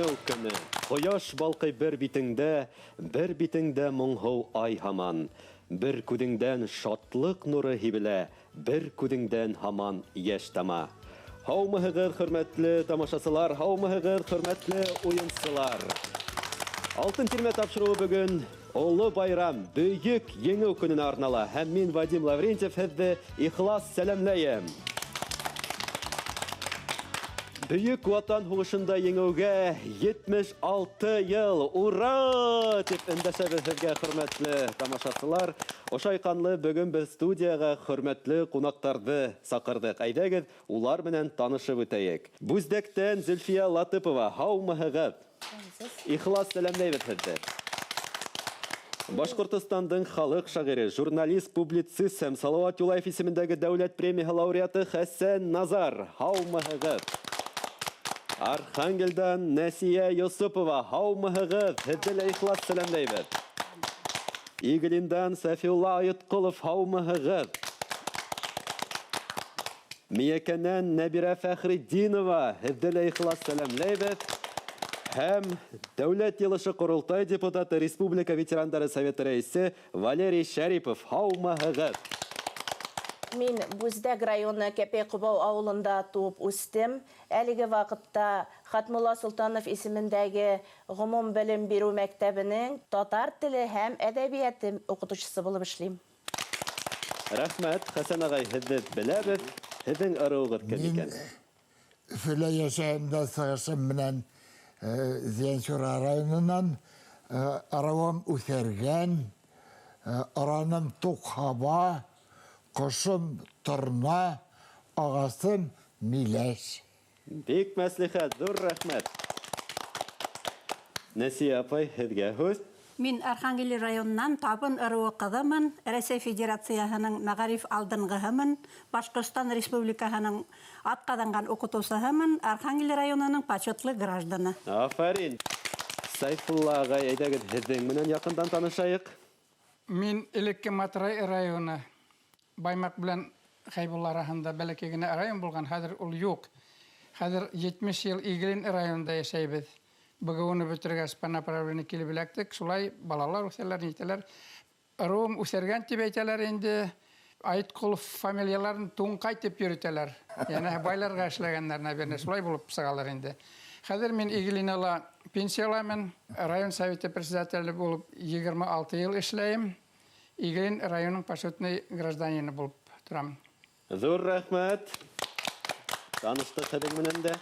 Еңеү көне. Кояш балкый бер битеңдә, бер битеңдә моңһоу ай һаман. Бер күҙеңдән шатлык нуры һибелә, бер күҙеңдән һаман йәш тама. Һаумыһығыҙ, хөрмәтле тамашасылар, һаумыһығыҙ, хөрмәтле уйынсылар. Алтын тирмә тапшырыуы бөгөн оло байрам, Бөйөк Еңеү көнөнә арнала. Һәм мин, Вадим Лаврентьев, һеҙҙе ихлас сәләмләйем. Бөйөк Ватан һуғышында еңеүгә 76 йыл! Ура! Тип өндәшәбеҙ һеҙгә, хөрмәтле тамашасылар. Ошай ҡанлы бөгөн беҙ студияға хөрмәтле ҡунаҡтарҙы саҡырҙыҡ. Әйҙәгеҙ, улар менән танышып үтәйек. Бүздәктән Зөлфиә Латыпова, һаумыһығыҙ? Ихлас сәләмләйбеҙ һеҙҙе. Башҡортостандың халыҡ шағире, журналист, публицист һәм Салауат Юлаев исемендәге дәүләт премияһы лауреаты Хәсән Назар, һаумыһығыҙ? Архангелдан Нәсиә Йосопова, һаумыһығыҙ? Һеҙҙе лә ихлас сәләмләйбеҙ. Иглиндан Сәфиулла Айытҡолов, һаумыһығыҙ? Миәкәнән Нәбирә Фәхретдинова, һеҙҙе лә ихлас сәләмләйбеҙ. Һәм Дәүләт Йыйылышы Ҡоролтай депутаты, Республика ветерандары советы рәисе Валерий Шәрипов, һаумыһығыҙ? Мин Бүздәк районы Кәпәй-Ҡобау ауылында туып үстем. Әлеге ваҡытта Хатмулла Солтанов исемендәге гомум белем биреү мәктәбенең татар теле һәм әҙәбиәте уҡытыусысы булып эшлим. Рәхмәт, Хәсән ағай, һеҙҙе беләбеҙ. Һеҙҙең ырыуығыҙ кем Мин икән? Өфөлә йәшәһәм дә сығышым менән Зиянчура районынан. Ырыуым Үҫәргән, ыраным Туҡһаба, ҡошом Торна, ағасым Миләш. Бик мәслихәт, ҙур рәхмәт. Нәсиә апай, һеҙгә һүҙ. Мин Архангель районынан Табын ырыуы ҡыҙымын, Рәсәй Федерацияһының мәғариф алдынғыһымын, Башҡортостан Республикаһының атҡаҙанған уҡытыусыһымын, Архангель районының почетлы гражданы. Афәрин! Сайфулла ағай, әйҙәгеҙ, һеҙҙең менән яҡындан танышайыҡ. Мин элекке Матрай районы, Баймаҡ белән Хәйбулла араһында бәләкәй генә район булған, хәҙер ул юҡ. Хәҙер 70 йыл Иглин районында йәшәйбеҙ. БГУ-ны бөтөргәс, по направлению килеп эләктек. Шулай балалар үҫәләр, нитәләр. Ырыуым үҫәргән тип әйтәләр инде. Айткулов фамилияларын Туңҡай тип йөрөтәләр. Йәнәһе байларға эшләгәннәр, наверное, шулай булып сығалыр инде. Хәҙер мин Иглинала пенсияламын. Район советы председателе булып 26 йыл эшләйем. Иглин районының почетный гражданины булып торам. Ҙур рәхмәт. Таныштыҡ һеҙҙең менән дә.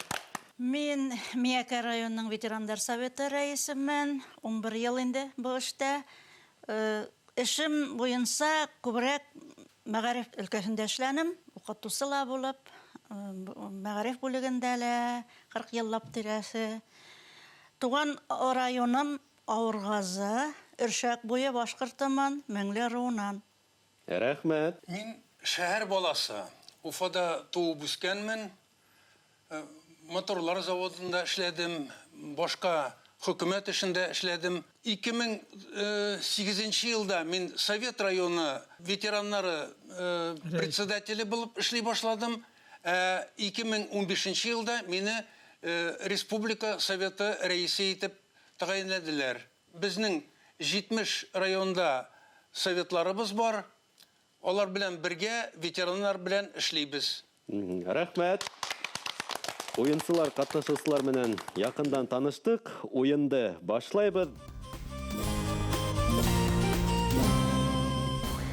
Мин Миәкә районының ветерандар советы рәйесемен. 11 йыл инде был эштә. Эшем буйынса күберәк мәғариф өлкәһендә эшләнем. Уҡытыусы ла булып, мәғариф бүлегендә лә 40 йыллап тирәсе. Туған районым Ауырғазы, Өршәк буйы башҡортоман, Меңле ырыуынан. Рәхмәт. Мин шәһәр баласы, Уфада туып үскәнмен, моторлар заводында эшләдем, башка хөкүмәт эшендә эшләдем. 2008 елда мин Совет районы ветераннары председателе булып эшли башладым. Ә 2015 елда мине Республика Советы рәисе итеп тәгаенләделәр. Безнең 70 районда советларыбыз бар. Алар белән бергә ветераннар белән эшлибез. Рәхмәт. Уйынсылар, катнашучылар менән якындан таныштык. Уйынды башлайбыҙ.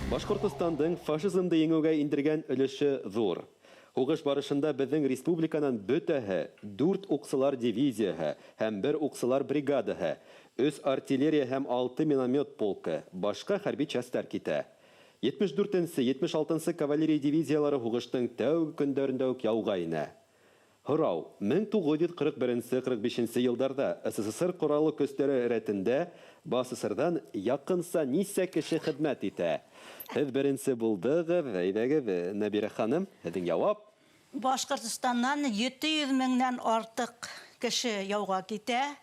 Башҡортостандың фашизмды еңеүгә индергән өлөшө ҙур. Һуғыш барышында беҙҙең республиканан бөтәһе 4 уҡсылар дивизияһы һәм 1 уҡсылар бригадаһы, 3 артиллерия һәм 6 миномет полкы, башҡа хәрби частьтар китә. 74-нсе, 76-нсы кавалерия дивизиялары һуғыштың тәүге көндәрендә үк яуға инә. Һорау, 1941-45 йылдарҙа СССР ҡораллы көстәре рәтендә БАССРҙан яҡынса нисә кеше хеҙмәт итә? Һеҙ беренсе булдығыҙ, әйҙәгеҙ, Нәбирә ханым, һеҙҙең яуап. Башҡортостандан 700 меңдән артыҡ кеше яуға китә,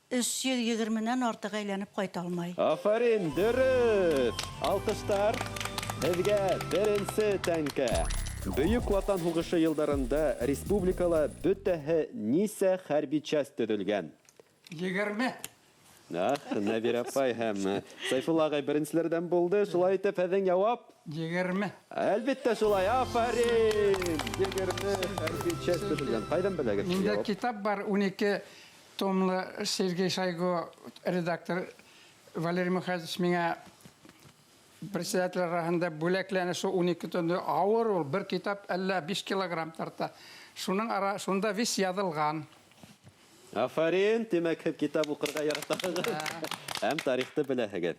320-нән артыҡ әйләнеп ҡайта алмай. Афарин, дөрөҫ! Алҡыштар һеҙгә беренсе тәңкә. Бөйөк Ватан һуғышы йылдарында республикала бөтәһе нисә хәрби часть төҙөлгән? 20. Ах, Нәбирә апай һәм Сайфулла ағай беренселәрҙән булды. Шулай итеп, һеҙҙең яуап? 20. Әлбиттә шулай. Афарин! 20 хәрби часть төҙөлгән. Ҡайҙан беләгеҙ? Миндә китап бар, 12 томлы Сергей Шойгу редактор Валерий Михайлович миңә председатель араһында бүләкләне шул 12 томлы ауыр ул, бер китап әллә 5 килограмм тарта. Шуның ара, шунда вис яҙылған. Афарин, тимәк, һеҙ китап уҡырға яратаһығыҙ. Һәм тарихты беләһегеҙ.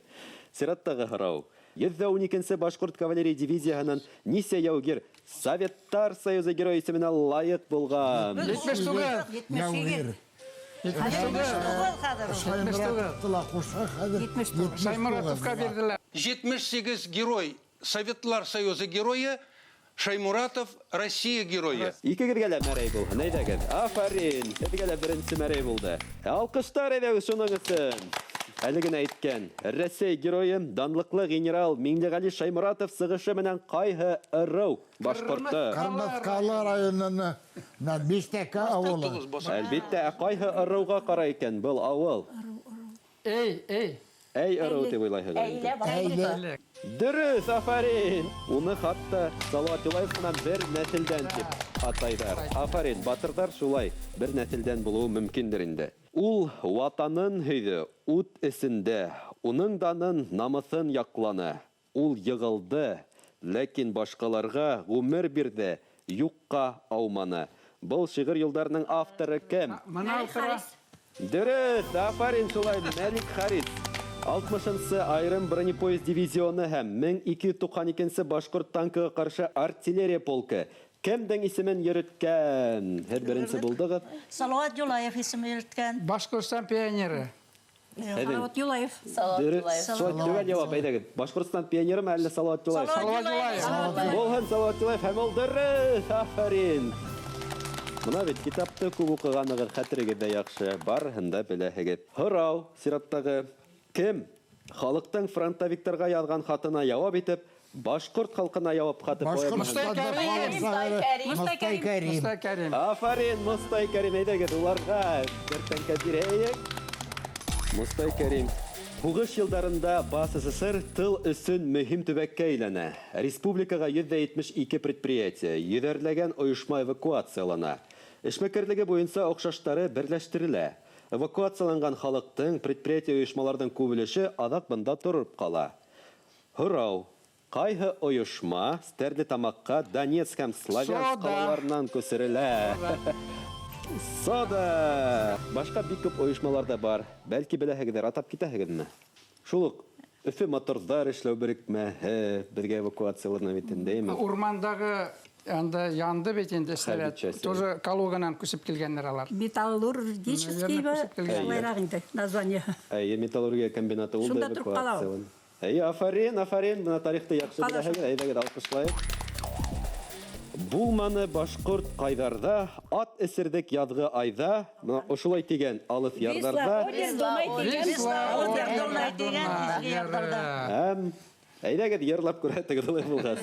Сираттағы һорау. 112-нсе башҡорт кавалерия дивизияһынан нисә яугир Советтар Союзы герой исеменә лайыҡ булған? 79. Яугир. 79 хәҙер ул. Шаймуратовты ла ҡушһаҡ хәҙер 79. Шаймуратовҡа бирҙеләр. 78 герой Советлар Союзы геройы, Шаймуратов Россия геройы. Икегеҙгә лә мәрәй булһын, әйҙәгеҙ. Афарин, һеҙгә лә беренсе мәрәй булды. Алҡыштар әйҙәгеҙ шуның өсөн. Әле генә әйткән, Рәсәй геройы, данлыҡлы генерал Миңлеғәли Шаймуратов сығышы менән ҡайһы ырыу башҡорто? Ҡырмыҫҡалы районының Бистәкә ауылы. Әлбиттә, ә ҡайһы ырыуға ҡарай икән был ауыл? Эй, эй. Әй ырыу тип уйлайһығыҙ инде. Әйлә Әйлә. Әле. Дөрөҫ, афарин! Уны хатта Салауат Юлаев менән бер нәҫелдән тип атайҙар. Афарин, батырҙар шулай бер нәҫелдән булыуы мөмкиндер инде. Ул ватанын һөйҙө, ут эсендә, уның данын, намыҫын яҡланы. Ул йығылды, ләкин башҡаларға ғүмер бирҙе, юҡҡа ауманы. Был шиғыр юлдарының авторы кем? Мына ултыра. Дөрөҫ, афарин, шулай, Мәлик Харис. 60-нсы айырым бронепоезд дивизионы һәм 1292-нсе башҡорт танкыға ҡаршы артиллерия полкы кемдең исемен йөрөткән? Һеҙ беренсе булдығыҙ. Салауат Юлаев исеме йөрөткән. Башҡортостан пионеры. Салауат Юлаев. Салауат Дөрөҫ. Юлаев. Шулай төгәл яуап, әйҙәгеҙ. Башҡортостан пионерымы әллә Салауат Юлаев? Салауат Юлаев. Булһын Салауат Юлаев һәм ул дөрөҫ. Афарин. Бына бит китапты күп уҡығанығыҙ, хәтерегеҙ ҙә яҡшы, барыһын да беләһегеҙ. Һорау сираттағы: кем халыҡтың фронтовиктарға яҙған хатына яуап итеп, башҡорт халҡына яуап хаты поэмаһын Башҡортостанда Мостай халыҡ шағиры Кәрим. Мостай Кәрим. Мостай Кәрим. Афарин, Мостай Кәрим, әйҙәгеҙ, уларға бер тәңкә бирәйек. Мостай Кәрим. Һуғыш йылдарында БАССР тыл өсөн мөһим төбәккә әйләнә. Республикаға 172 предприятие, йөҙәрләгән ойошма эвакуациялана. Эшмәкәрлеге буйынса оҡшаштары берләштерелә. Эвакуацияланған халыҡтың предприятие ойошмаларҙың күп өлөшө аҙаҡ бында тороп ҡала. Һорау: ҡайһы ойошма Стәрлетамаҡҡа Донецк һәм Славянск Сода. ҡалаларынан күсерелә? Сода. Башҡа бик күп ойошмалар ҙа бар. Бәлки беләһегеҙҙер, атап китәһегеҙме? Шул уҡ Өфө моторҙар эшләү берекмәһе беҙгә эвакуациялана бит инде, әйме? Урмандағы анда янды бит инде Хәрби снаряд. часть. Тоже Калуганан күсеп килгәннәр алар. Металлургический Наверное, күсеп килгән. шулайыраҡ инде название. Әйе, металлургия комбинаты ул да Шунда тороп ҡала ул. эвакуациялана. Әйе, афарин, афарин, бына тарихты яҡшы Ҡала беләһегеҙ, әйҙәгеҙ алҡышлайыҡ. Булманы башҡорт ҡайҙарҙа, ат эсерҙек яҙғы айҙа, бына ошолай тигән алыҫ ярҙарҙа. Висла, Одер, Дунай тигән изге ярҙарҙа. Һәм әйҙәгеҙ йырлап күрһәтегеҙ улай булғас.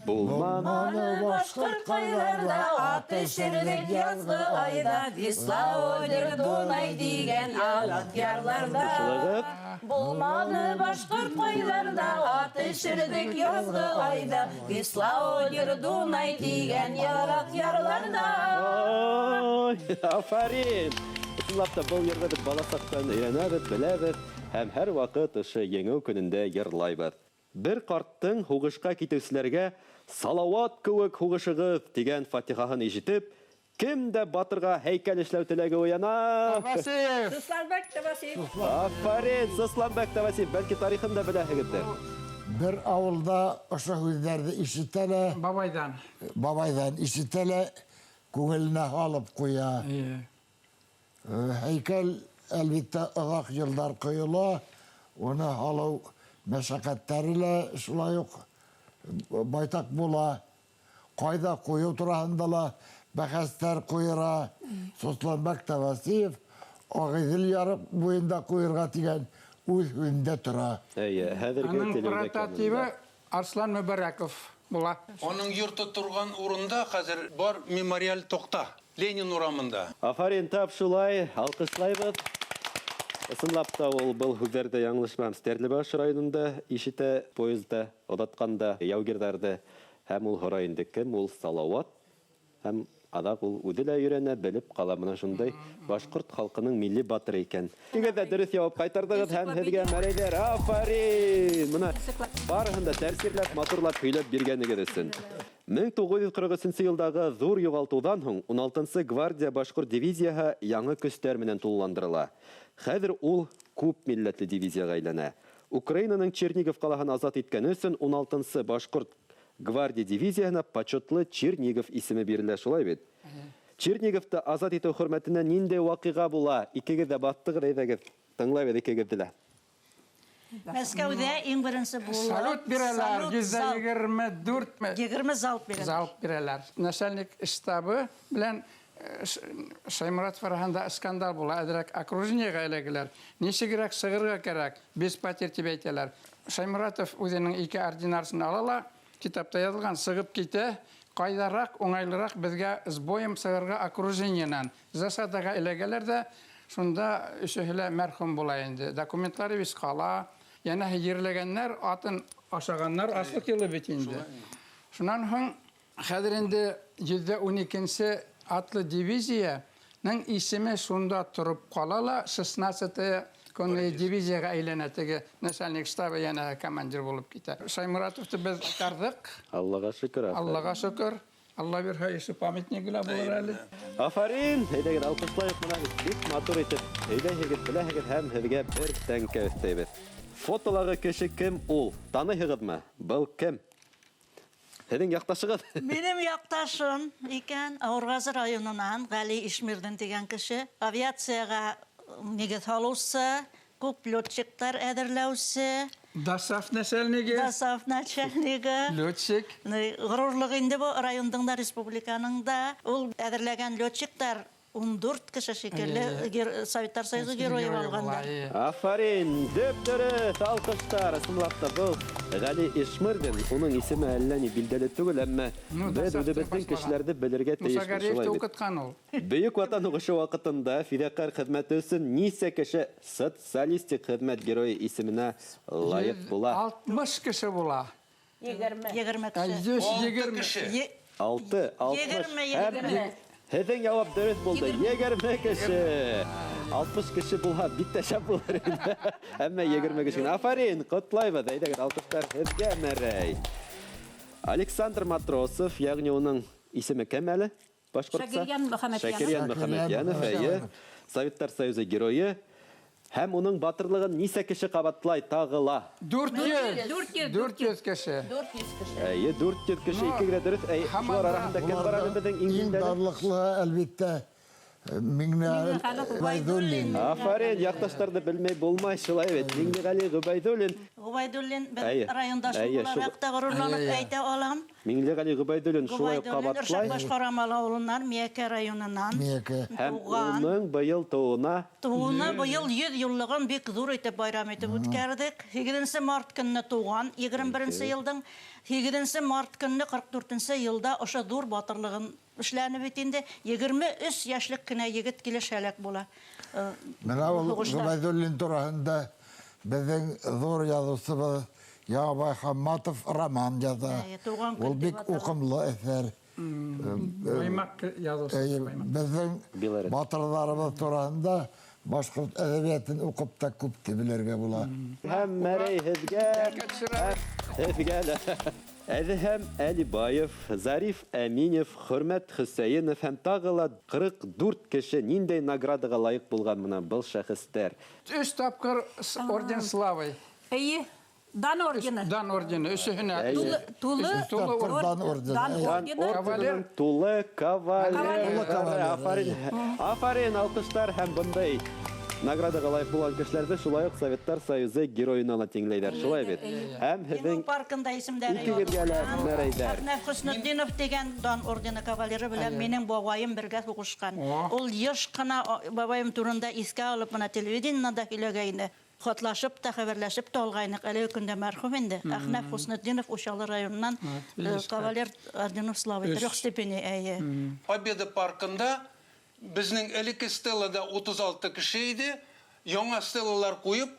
Булманы Булманы Башҡорт ҡайҙарҙа ат эсерҙек яҙғы айҙа, Висла, Одер, Дунай тигән алыҫ ярларҙа. Шулайғыҙ. Булманы башҡорт ҡайҙарҙа ат эсерҙек яҙғы айҙа, Висла, Одер, Дунай тигән яраҡ ярларҙа. Ой, афарин! Ысынлап та был йырҙы беҙ бала саҡтан өйрәнәбеҙ, беләбеҙ һәм һәр ваҡыт ошо еңеү көнөндә йырлайбыҙ. Бер ҡарттың һуғышҡа китеүселәргә Салауат кеүек һуғышығыҙ тигән фатихаһын ишетеп, кем дә батырға һәйкәл эшләү теләге уяна? Тавасиев. Сосланбәк Тавасиев. Афарин, Сосланбәк Тавасиев, бәлки тарихын да беләһегеҙҙер. Бер ауылда ошо һүҙҙәрҙе ишетә лә, Бабайҙан. Бабайҙан ишетә лә, күңеленә һалып ҡуя. Эйе. Һәйкәл әлбиттә оҙаҡ йылдар ҡойола, уны һалыу мәшәҡәттәре лә шулай уҡ байтаҡ була. Ҡайҙа ҡуйыу тураһында ла бәхәстәр ҡуйыра. Сосланбәк Тавасиев Ағиҙел яры буйында ҡуйырға тигән үҙ һүҙендә тора. Эйе, хәҙерге Аның телевидение прототибы каналында. Арслан Мөбәрәков. була. Аның йорты торган урында хәзер бар мемориаль токта. Ленин урамында. Афарин, тап шулай, алҡышлайбыҙ. Ысынлап та ул был һүҙҙәрҙе яңылышмам Стәрлебаш районында ишетә, поездда оҙатҡанда яугирҙарҙы, һәм ул һорай инде, кем ул Салауат? Һәм аҙаҡ ул үҙе лә өйрәнә, белеп ҡала, бына шундай башҡорт халҡының милли батыры икән. Икегеҙ ҙә дөрөҫ яуап ҡайтарҙығыҙ һәм һеҙгә мәрәйҙәр, афарин! Бына барыһын да тәьҫирләп, матурлап һөйләп биргәнегеҙ өсөн. 1943 йылдағы ҙур юғалтыуҙан һуң 16-нсы гвардия башҡорт дивизияһы яңы көстәр менән тулыландырыла. Хәҙер ул күп милләтле дивизияға әйләнә. Украинаның Чернигов ҡалаһын азат иткәне өсөн 16-нсы башҡорт гвардия дивизияһына почетлы Чернигов исеме бирелә, шулай бит? Черниговты азат итеү хөрмәтенә ниндәй ваҡиға була? Икегеҙ ҙә баттығыҙ, әйҙәгеҙ, тыңлайбыҙ икегеҙҙе лә. Мәскәүҙә иң беренсе булып Салют бирәләр, салют, йөҙҙә залп. егерме дүрт ме? Егерме залп бирәләр. Залп бирәләр. Начальник штабы белән Шаймуратов араһында скандал була, әҙерәк окружениеға эләгеләр. Нисегерәк сығырға кәрәк, без потерь тип әйтәләр. Шаймуратов үҙенең ике ординарсын ала ла, китапта яҙылған, сығып китә, ҡайҙараҡ, уңайлыраҡ беҙгә с боем сығырға окружениенан. Засадаға эләгәләр ҙә, шунда өсөһө лә мәрхүм була инде. Документлары бит ҡала, йәнәһе ерләгәннәр, атын ашағаннар, аслыҡ йылы бит инде. Шунан һуң хәҙер инде йөҙҙә ун икенсе атлы дивизияның исеме шунда тороп ҡала ла, 16-я конная дивизияға әйләнә, теге начальник штабы йәнә командир булып китә. Шаймуратовты беҙ ҡарҙыҡ. Аллаға шөкөр, афарин. Аллаға шөкөр. Алла бирһә, иши памятнигы ла булыр әле. Афарин! Әйҙәгеҙ, алҡышлайыҡ, бына бик матур итеп һөйләйһегеҙ, беләһегеҙ һәм һеҙгә бер тәңкә өҫтәйбеҙ. Фотолағы кеше кем ул? Таныйһығыҙмы? Был кем? Һеҙҙең яҡташығыҙ? Минең яҡташым икән, Ауырғазы районынан Ғәли Ишмирҙин тигән кеше. Авиацияға нигеҙ һалыусы, күп летчиктар әҙерләүсе. ДОСААФ начальнигы. ДОСААФ начальнигы. Летчик. Ғорурлыҡ инде был райондың да, республиканың да. Ул әҙерләгән летчиктар ун дүрт кеше шикелле Советтар Союзы геройы булғандар. Афарин! Дөп-дөрөҫ, алҡыштар! Ысынлап та был Ғәли Ишмырҙин, уның исеме әллә ни билдәле түгел, әммә беҙ үҙебеҙҙең кешеләрҙе белергә Муса тейешбеҙ, Ғәлиевте шулай бит. уҡытҡан ул. Бөйөк Ватан һуғышы ваҡытында фиҙаҡәр хеҙмәте өсөн нисә кеше социалистик хеҙмәт геройы исеменә лайыҡ була? 60 кеше була. Егерме. Егерме кеше. Йөҙ Алты егерме. кеше. Алты, алтмыш. Егерме, Һәм егерме. Һеҙҙең яуап дөрөҫ булды. Егерме кеше. 60 кеше булһа, бик тә шәп булыр ине. Әммә егерме кеше генә. Афарин, ҡотлайбыҙ. Әйҙәгеҙ, алҡыштар һеҙгә, Мәрәй. Александр Матросов, йәғни уның исеме кем әле? Башҡортса? Шакирйән Мөхәммәтйәнов. Шакирйән Мөхәммәтйәнов, әйе. Советтар Союзы геройы. Һәм уның батырлығын нисә кеше ҡабатлай тағы ла? Дүрт йөҙ. Дүрт йөҙ. Дүрт йөҙ кеше. Дүрт йөҙ кеше. Әйе, дүрт йөҙ кеше, ике генә дөрөҫ. Әй, Һаман шулар да араһында кем бар әле беҙҙең иң Иң билдәле? данлыҡлы, әлбиттә, Миңнеғәли Ғөбәйҙуллин. Афарин, яҡташтарҙы белмәй булмай, шулай бит. Миңнеғәли Ғөбәйҙуллин. Ғөбәйҙуллин беҙ Әйе. райондашы Әйе, булараҡ шул- та ғорурланып Әйе. әйтә алам. Миңнеғәли Ғөбәйҙуллин шулай уҡ Ғөбәйҙуллин ҡабатлай. Өршәк Башҡорамалы ауылынан, Миәкә районынан. Миәкә. Һәм Туған. уның быйыл тыуына Тыуына быйыл 100 йыллығын бик ҙур итеп байрам итеп үткәрҙек. 8 март көнне туған, егерме беренсе йылдың 8 март көнне ҡырҡ дүртенсе йылда ошо ҙур батырлығын эшләне бит инде. Егерме өс йәшлек кенә егет килеш һәләк була. Менә ул Һуғышта. Ғөбәйҙуллин тураһында беҙҙең ҙур яҙыусыбыҙ Яңыбай Хамматов роман яҙа. Әйе, Туған көн Ул бик тип атала. уҡымлы әҫәр. Баймаҡ яҙыусыһы, Әйе, Баймаҡ. беҙҙең Биләрет. батырҙарыбыҙ тураһында башҡорт әҙәбиәтен уҡып та күпте белергә була. Һәм Мәрәй һеҙгә, һеҙгә лә. Әҙһәм Әлибаев, Зариф Әминев, Хөрмәт Хөсәйенов һәм тағы ла ҡырыҡ дүрт кеше ниндәй наградаға лайыҡ булған бына был шәхестәр? Өс тапҡыр орден славы. Эйе, Дан ордены. Дан ордены, өсөһөнә. Әйе. Тулы, Тулы Тапҡыр Дан ордены. Дан Әйе. Дан ордены. орденының тулы кавалер. Тулы кавалер, Афарин, афарин, алҡыштар һәм бындай наградаға лайыҡ булған кешеләрҙе шулай уҡ Советтар Союзы геройына ла тиңләйҙәр, шулай бит. Һәм һеҙҙең Еңеү паркында исемдәре икегеҙгә лә яҙылған. мәрәйҙәр. Әхнәф Хөснетдинов тигән Дан ордены кавалеры белән минең бабайым бергә һуғышҡан. О. Ул йыш ҡына бабайым турында иҫкә алып, бына телевидениенан да һөйләгәйне. Хатлашып та, хәбәрләшеп тә алғайныҡ. Әлеге көндә мәрхүм инде. Әхнәф Хуснетдинов Учалы районыннан кавалер орденов славы трех степеней, әйе. Победа паркында безнең элекке стелада 36 кеше иде. Яңа стелалар куеп,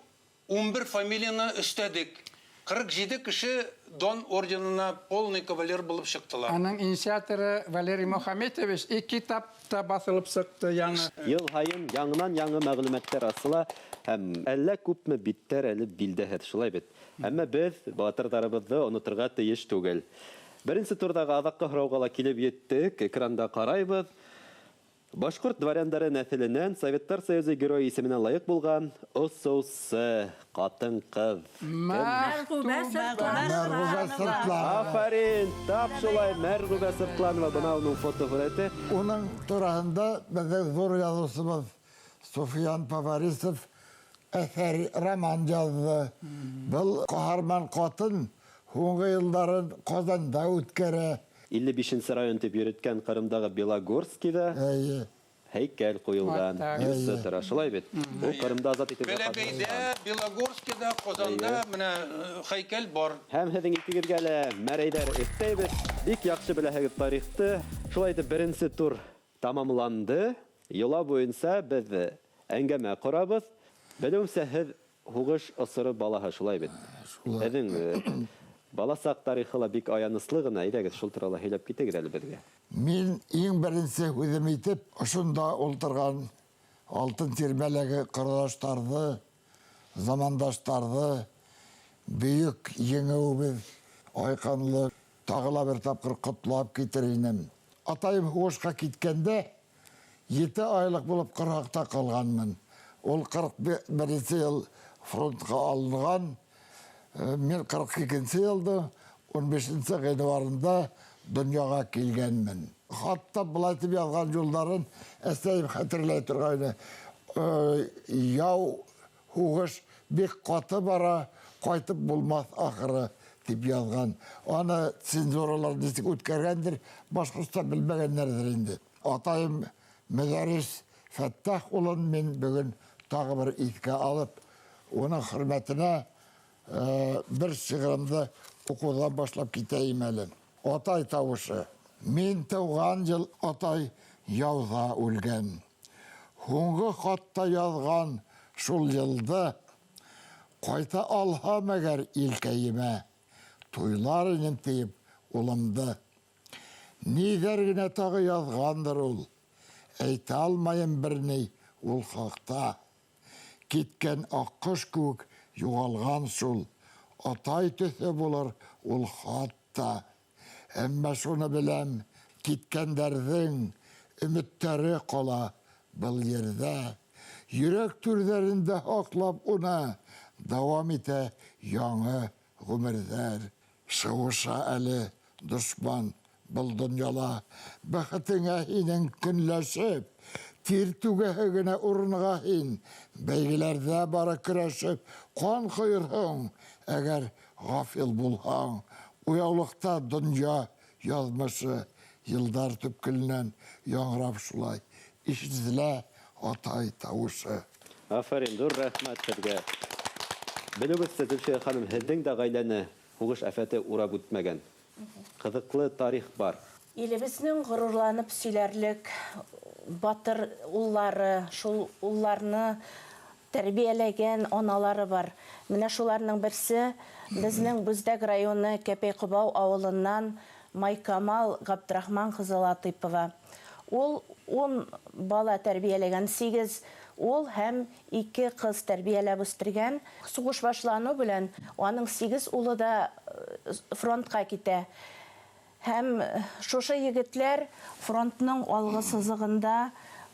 11 фамилияне өстәдек. 47 кеше Дан орденына полный кавалер булып чыктылар. Аның инициаторы Валерий Мухаметович, и китап та басылып сыҡты яңы. Йыл һайын яңынан-яңы мәғлүмәттәр асыла һәм әллә күпме биттәр әле билдәһеҙ, шулай бит. Әммә беҙ батырҙарыбыҙҙы оноторға тейеш түгел. Беренсе турҙағы аҙаҡҡы һорауға ла килеп еттек, экранда ҡарайбыҙ. Башҡорт дворяндары нәҫеленән Советтар Союзы геройы исеменә лайыҡ булған осоусы ҡатын-ҡыҙ. Мәрғүбә Мәрғүбә Сыртланова. Афарин, тап шулай, Мәрғүбә Сыртланова. Бына уның фотоһүрәте. Уның тураһында беҙҙең ҙур яҙыусыбыҙ Суфиян Поварисов әҫәр роман яҙҙы. Был ҡаһарман ҡатын һуңғы йылдарын Ҡазанда үткәрә. 55 район тип йөрөткән Ҡырымдағы Белогорскиҙа һәйкәл ҡуйылған, бюсты тора, шулай бит. Ул Ҡырымда азат итеүгә Бәләбәйҙә, ҡатнашҡан. Белогорскиҙа, Ҡазанда менә һәйкәл бар. Һәм һеҙҙең икегеҙгә лә мәрәйҙәр өҫтәйбеҙ. Бик яҡшы беләһегеҙ тарихты. Шулай итеп, беренсе тур тамамланды. Йола буйынса беҙ әңгәмә ҡорабыҙ. Белеүемсә, һеҙ һуғыш осоро балаһы, шулай бит? Шулай. Һеҙҙең баласаҡ тарихы ла бик аяныслы ғына. Әйҙәгеҙ, шул турала һөйләп китегеҙ әле беҙгә. Мин иң беренсе һүҙем итеп, ошонда ултырған алтын тирмәләге ҡорҙаштарҙы, замандаштарҙы, бөйөк еңеүебеҙ айҡанлы тағы ла бер тапҡыр ҡотлап китер инем. Атайым һуғышҡа киткәндә 7 айлыҡ булып ҡорһаҡта ҡалғанмын. Ул ҡырҡ беренсе йыл фронтҡа алынған. Мин ҡырҡ икенсе йылдың ун бишенсе ғинуарында донъяға килгәнмен. Хатта былай тип яҙған юлдарын әсәйем хәтерләй торғайны. Яу һуғыш бик ҡаты бара, ҡайтып булмаҫ ахыры тип яҙған. Аны цензуралар нисек үткәргәндер, башҡортса белмәгәндәрҙер инде. Атайым Мөҙәрис Фәттах улын мин бөгөн тағы бер иҫкә алып, уның хөрмәтенә бер шиғырымды уҡыуҙан башлап китәйем әле. Атай тауышы. Мин тыуған йыл атай яуҙа үлгән. Һуңғы хатта яҙған шул йылды ҡайта алһам әгәр илкәйемә, туйлар инем тиеп улымды. Ниҙәр генә тағы яҙғандыр ул, әйтә алмайым бер ни ул хаҡта. Киткән аҡҡош кеүек юғалған шул, атай төҫө булыр ул хатта. Әммә шуны беләм, киткәндәрҙең өмөттәре ҡала был ерҙә. Йөрәк түрҙәрендә һаҡлап уны дауам итә яңы ғүмерҙәр. Шыуыша әле дошман был донъяла, бәхетеңә һинең көнләшеп, тир түгәһе генә урынға һин, бәйгеләрҙә бары көрәшеп, ҡан ҡойорһоң, әгәр ғафил булһаң. Уяулыҡта донъя яҙмышы йылдар төпкөлөнән яңғырап шулай ишетелә атай тауышы. Афарин, ҙур рәхмәт һеҙгә. Белеүегеҙсә, Зөлфиә ханым, һеҙҙең дә ғаиләне һуғыш афәте урап үтмәгән. Ҡыҙыҡлы тарих бар. Илебеҙҙең ғорурланып сөйләрлек батыр уллары, шул улларны тәрбиәләгән аналары бар. Менә шуларның берсе безнең Бүздәк районы Кәпәй-Ҡобау ауылынан Майкамал Ғабдрахман ҡыҙы Латыпова. Ул 10 бала тәрбиәләгән, 8 ул һәм 2 ҡыҙ тәрбиәләп үҫтергән. Һуғыш башланыу белән аның 8 улы да фронтҡа китә. Һәм шушы егетләр фронтның алғы сызығында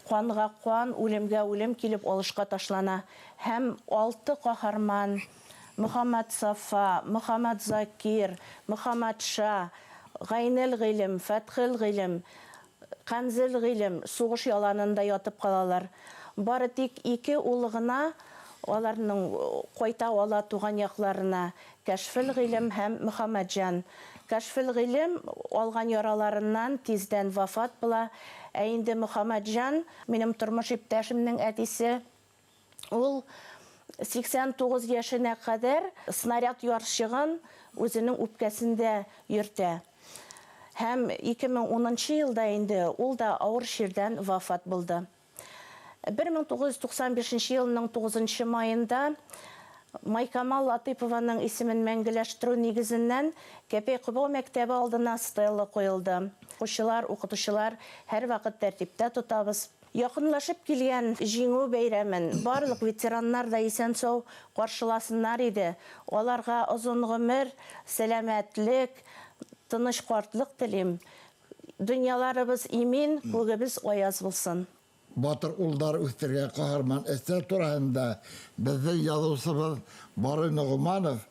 ҡанға ҡан, үлемгә үлем килеп алышҡа ташлана. Һәм 6 ҡаһарман Мөхәммәт Сафа, Мөхәммәт Закир, Мөхәммәт Ша, Ғәйнел Ғилем, Фәтхел Ғилем, Ҡәнзел Ғилем һуғыш яланында ятып ҡалалар. Бары тик 2 улы ғына аларның ҡайта ала туған яҡларына Кәшфел Ғилем һәм Мөхәммәтжан. Кәшфел Ғилем алған яраларынан тиздән вафат була. Ә инде Мөхәммәтжан, минең тормош иптәшемдең әтисе, ул 89 йәшенә кадәр снаряд ярчыгын үзенең үпкәсендә йөртә. Һәм 2010 елда инде ул да авыр чирдән вафат булды. 1995 елның 9 майында Майкамал Латыйпованың исемен мәңгеләштерү нигезеннән Кәпәй Кобау мәктәбе алдына стела куелды. Укучылар, укытучылар һәрвакыт тәртиптә тотабыз. Якынлашып килгән Җиңү бәйрәмен барлык ветераннар да исән-сау каршыласыннар иде. Аларга озын гомер, сәламәтлек, тыныч картлык телим. Дөньяларыбыз имин, күгебез аяз булсын. Батыр улдар үҫтергән ҡаһарман әсә тураһында беҙҙең яҙыусыбыҙ Барый Ноғоманов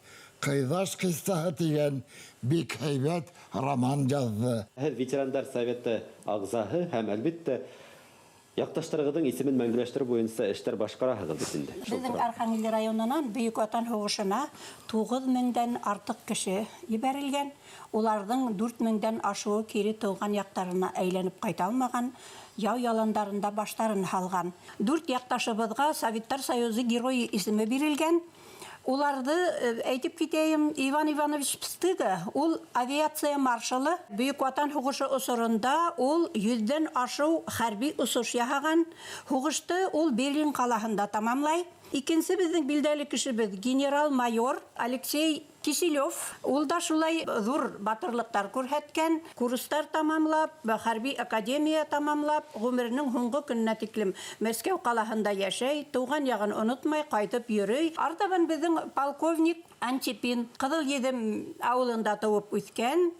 Ҡыйҙаш ҡиссаһы тигән бик һәйбәт роман яҙҙы. Һеҙ ветерандар советы ағзаһы һәм, әлбиттә, яҡташтарығыҙҙың исемен мәңгеләштереү буйынса эштәр башҡараһығыҙ бит инде. Беҙҙең Архангел районынан Бөйөк Ватан һуғышына туғыҙ меңдән артыҡ кеше ебәрелгән. Уларҙың дүрт меңдән ашыуы кире тыуған яҡтарына әйләнеп ҡайта алмаған, яу яландарында баштарын һалған. 4 яҡташыбыҙға Советтар Союзы Геройы исеме бирелгән. Уларҙы әйтеп китәйем, Иван Иванович Пстыга, ул авиация маршалы. Бөйөк Ватан һуғышы осоронда ул йөҙҙән ашыу хәрби осош яһаған. Һуғышты ул Берлин ҡалаһында тамамлай. Икенсе беҙҙең билдәле кешебеҙ генерал-майор Алексей Киселев. Ул да шулай ҙур батырлыҡтар күрһәткән, курстар тамамлап, хәрби академия тамамлап, ғүмеренең һуңғы көнөнә тиклем Мәскәү ҡалаһында йәшәй, тыуған яғын онотмай, ҡайтып йөрөй. Артабан беҙҙең полковник Антипин Ҡыҙыл Еҙем ауылында тыуып үҫкән.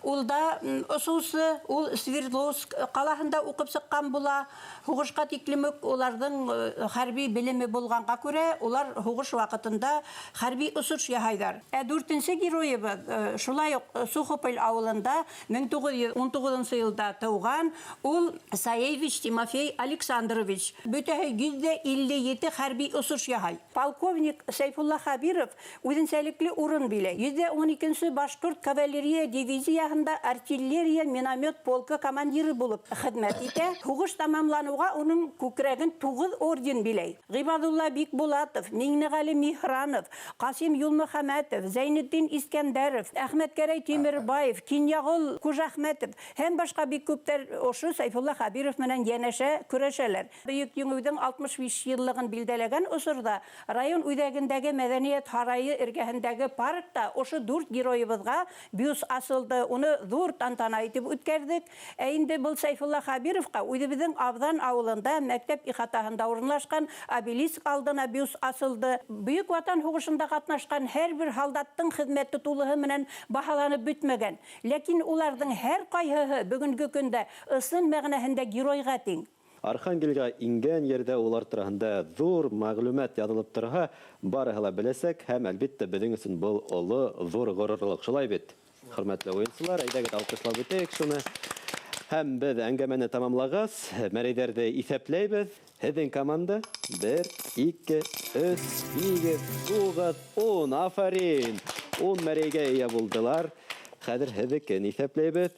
Ул да осоусы, ул Свердловск ҡалаһында уҡып сыҡҡан була. Һуғышҡа тиклем үк уларҙың хәрби белеме булғанға күрә, улар һуғыш ваҡытында хәрби осош яһайҙар. Ә дүртенсе геройыбыҙ шулай уҡ Сухополь ауылында мең туғыҙ йөҙ ун туғыҙынсы йылда тыуған, ул Саевич Тимофей Александрович. Бөтәһе йөҙ ҙә илле ете хәрби осош яһай. Полковник Сәйфулла Хәбиров үҙенсәлекле урын биләй. Йөҙ ҙә ун икенсе башҡорт кавалерия дивизияһында артиллерия миномет полкы командиры булып хеҙмәт итә. Һуғыш тамамланыуға уның күкрәген туғыҙ орден биләй. Ғибадулла Бикбулатов, Миңнеғәле Миһранов, Ҡасим Юлмөхәмәтов, Зәйнетдин Искәндәров, Әхмәткәрәй Тимербаев, Кинйәғол Ҡужәхмәтов һәм башҡа бик күптәр ошо Сәйфулла Хәбиров менән йәнәшә көрәшәләр. Бөйөк Еңеүҙең алтмыш биш йыллығын билдәләгән осорҙа район үҙәгендәге мәҙәниәт һарайы эргәһендәге паркта ошо дүрт геройыбыҙға бюст асылды. Уны ҙур тантана итеп үткәрҙек. Ә инде был Сәйфулла Хәбировҡа үҙебеҙҙең Абҙан ауылында мәктәп ихатаһында урынлашҡан обелиск алдына бюст асылды. Бөйөк Ватан һуғышында ҡатнашҡан һәр бер һалдаттың хеҙмәте тулыһы менән баһаланып бөтмәгән. Ләкин уларҙың һәр ҡайһыһы бөгөнгө көндә ысын мәғәнәһендә геройға тиң. Архангелға ингән ерҙә улар тураһында ҙур мәғлүмәт яҙылып торһа, барыһы ла беләсәк һәм, әлбиттә, беҙҙең өсөн был оло ҙур ғорурлыҡ. Шулай бит, хөрмәтле уйынсылар, әйҙәгеҙ алҡышлап үтәйек шуны. Һәм беҙ әңгәмәне тамамлағас, мәрәйҙәрҙе иҫәпләйбеҙ. Һеҙҙең команда 1, 2, 3, 8, 9, 10. Афарин! 10 мәрәйгә эйә булдылар. Хәҙер һеҙҙекен иҫәпләйбеҙ.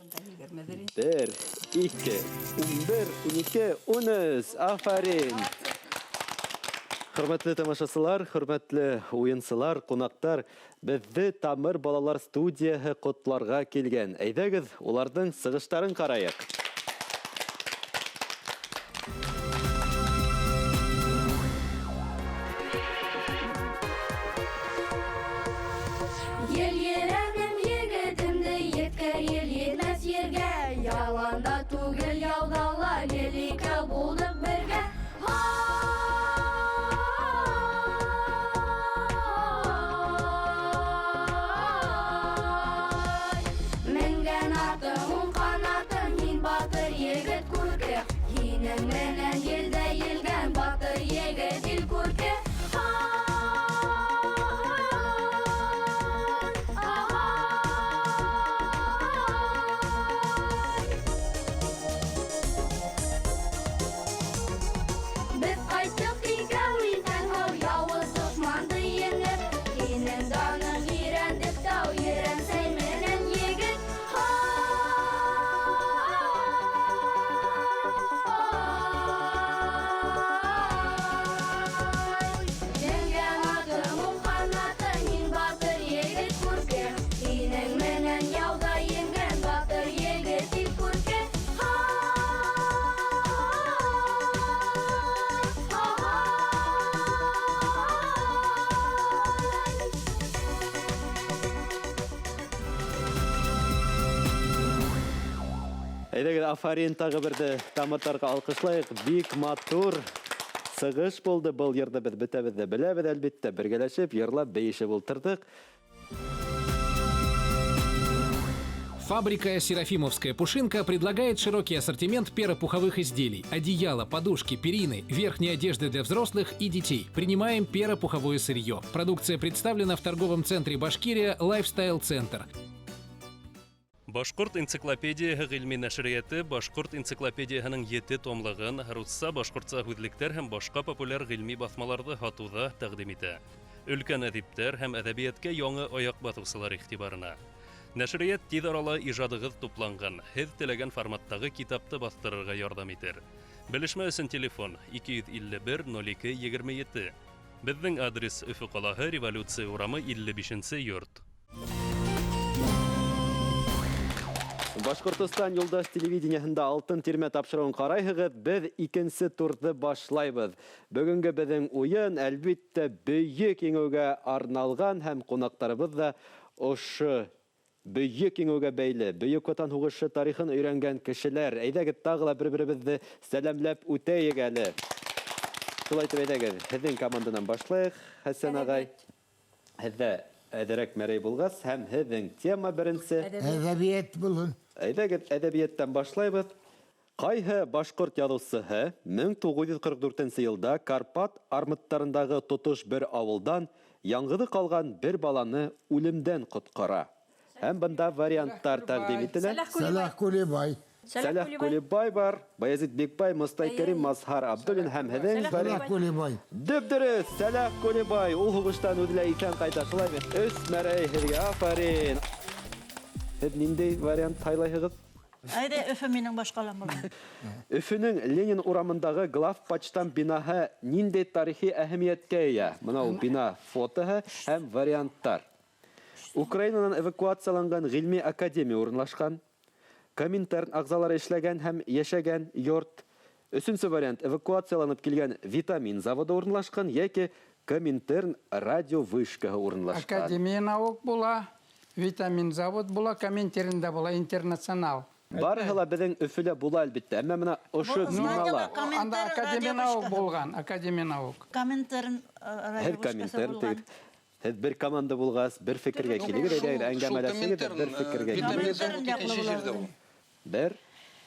1, 2, 11, 12, 13. Афарин! Хөрмәтле тамашасылар, хөрмәтле уйынсылар, ҡунаҡтар, беҙҙе Тамыр балалар студияһы ҡотларға килгән. Әйҙәгеҙ, уларҙың сығыштарын ҡарайыҡ. Ел ерәнем егетемде еткер ел етмәс ергә, яланда түгел яуҙа ла гел икәү булдыҡ бергә. Һай! Менгән атың уң ҡанатың, һин батыр Әйҙәгеҙ, афарин, тағы берҙе тамырҙарға алҡышлайыҡ. Бик матур сығыш булды. Был йырҙы беҙ бөтәбеҙ ҙә беләбеҙ, әлбиттә, бергәләшеп, йырлап, бейешеп ултырҙыҡ. Фабрика «Серафимовская пушинка» предлагает широкий ассортимент перопуховых изделий: одеяла, подушки, перины, верхней одежды для взрослых и детей. Принимаем перопуховое сырье. Продукция представлена в торговом центре «Башкирия» «Лайфстайл Центр». Башҡорт энциклопедияһы ғилми нәшриәте Башҡорт энциклопедияһының 7 томлығын, русса, башҡортса һүҙлектәр һәм башҡа популяр ғилми баҫмаларҙы һатыуҙа тәҡдим итә. Өлкән әҙиптәр һәм әҙәбиәткә яңы аяҡ баҫыусылар иғтибарына. Нәшриәт тиҙ арала ижадығыҙ тупланған, һеҙ теләгән форматтағы китапты баҫтырырға ярҙам итер. Белешмә өсөн телефон 251 02 27. Беҙҙең адрес: Өфө ҡалаһы, Революция урамы, 55 йорт. Башҡортостан юлдаш телевидениеһында Алтын тирмә тапшырыуын ҡарайһығыҙ. Беҙ икенсе турҙы башлайбыҙ. Бөгөнгө беҙҙең уйын, әлбиттә, бөйөк еңеүгә арналған һәм ҡунаҡтарыбыҙ ҙа ошо бөйөк еңеүгә бәйле, Бөйөк Ватан һуғышы тарихын өйрәнгән кешеләр. Әйҙәгеҙ, тағы ла бер-беребеҙҙе сәләмләп үтәйек әле. Шулай итеп, әйҙәгеҙ, һеҙҙең команданан башлайыҡ, Хәсән ағай. Һеҙҙә әҙерәк мәрәй булғас, һәм һеҙҙең тема беренсе. Әҙәбиәт булһын. Әйҙәгеҙ, әҙәбиәттән башлайбыҙ. Ҡайһы башҡорт яҙыусыһы 1944 йылда Карпат армыттарындағы тотош бер ауылдан яңғыҙы ҡалған бер баланы үлемдән ҡотҡара? Һәм бында варианттар тәҡдим ителә. Сәләх Кулибай. Сәләх Кулибай бар, Баязит Бикбай, Мостай Кәрим, Мазһар Абдуллин һәм һеҙҙең Сәләх Кулибай. Дөп-дөрөҫ, Сәләх Кулибай. Ул һуғыштан үҙе лә иҫән ҡайта, шулай бит? Өс мәрәй һеҙгә, афарин. Һеҙ ниндәй вариант һайлайһығыҙ? Әйҙә, Өфө минең башҡалам була. Өфөнөң Ленин урамындағы главпочтамт бинаһы ниндәй тарихи әһәмиәткә эйә? Бына ул бина фотоһы һәм варианттар. Украинанан эвакуацияланған ғилми академия урынлашҡан, Коминтерн ағзалары эшләгән һәм йәшәгән йорт. Өсөнсө вариант: эвакуацияланып килгән витамин заводы урынлашҡан йәки Коминтерн радиовышкаһы урынлашҡан. Академия наук була, витамин завод була, Коминтерн да була, интернационал. Барыһы ла беҙҙең Өфөлә була, әлбиттә. Әммә бына ошо бинала. Анда Академия наук булған, Академия наук. Коминтерн радиовышкаһы булған. Һеҙ бер команда булғас, бер фекергә килегеҙ, әйҙәгеҙ, әңгәмәләшегеҙ, бер фекергә килегеҙ. Бер,